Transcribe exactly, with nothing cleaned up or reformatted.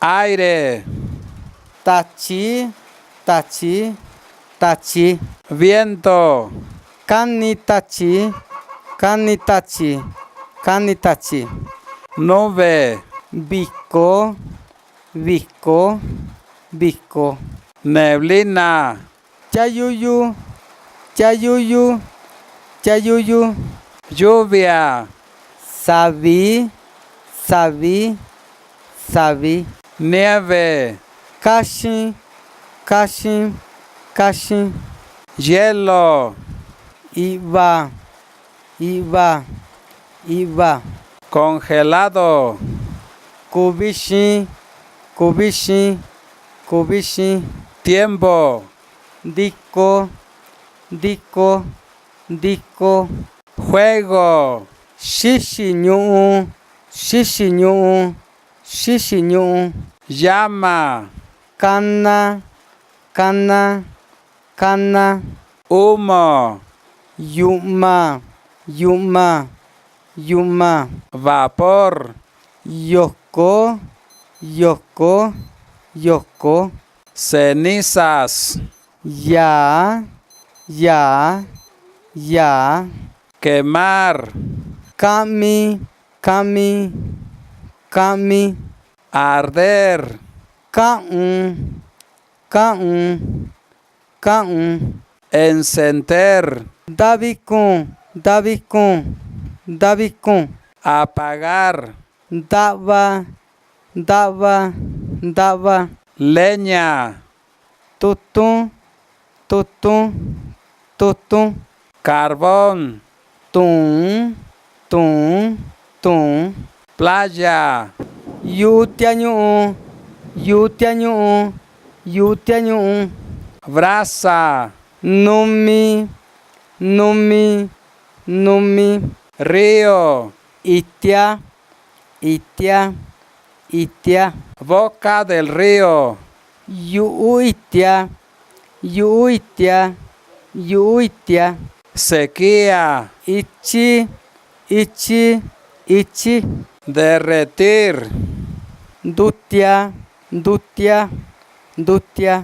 Aire. Tachi, tachi, tachi. Viento. Kani tachi, kani tachi, kani tachi. Nube. Viko, viko, viko. Neblina. Tiayuyu, tiayuyu, tiayuyu. Lluvia. Savi, savi, savi. Nieve. Kaxin, kaxin, kaxin. Hielo. Iꞌva, iꞌva, iꞌva. Congelado. Kuvixin, kuvixin, kuvixin. Tiempo. Ndiko, ndiko, ndiko. Juego. Xixi ñuꞌu, xixi ñuꞌu, xixi ñuꞌu. Llama. Kana, kana, kana. Humo. Yuꞌma, yuꞌma, yuꞌma. Vapor. Yoko, yoko, yoko. Cenizas. Yaa, yaa, yaa. Quemar. Kaꞌmi, kaꞌmi, kaꞌmi. Arder. Kaꞌun, kaꞌun, kaꞌun. Encender. Ndavikun, ndavikun, ndavikun. Apagar. Ndaꞌva, ndaꞌva, ndaꞌva. Leña. Tutun, tutun, tutun. Carbón. Tuun, tuun, tuun. Playa. Yuꞌu tiañuꞌu, yuꞌu tiañuꞌu, yuꞌu tiañuꞌu. Brasa. Numi, numi, numi. Río. Itia, itia, itia. Boca del río. Yuꞌu itia, yuꞌu itia, yuꞌu itia. Sequía. Ichi, ichi, ichi. Derretir. Ndutia, ndutia, ndutia.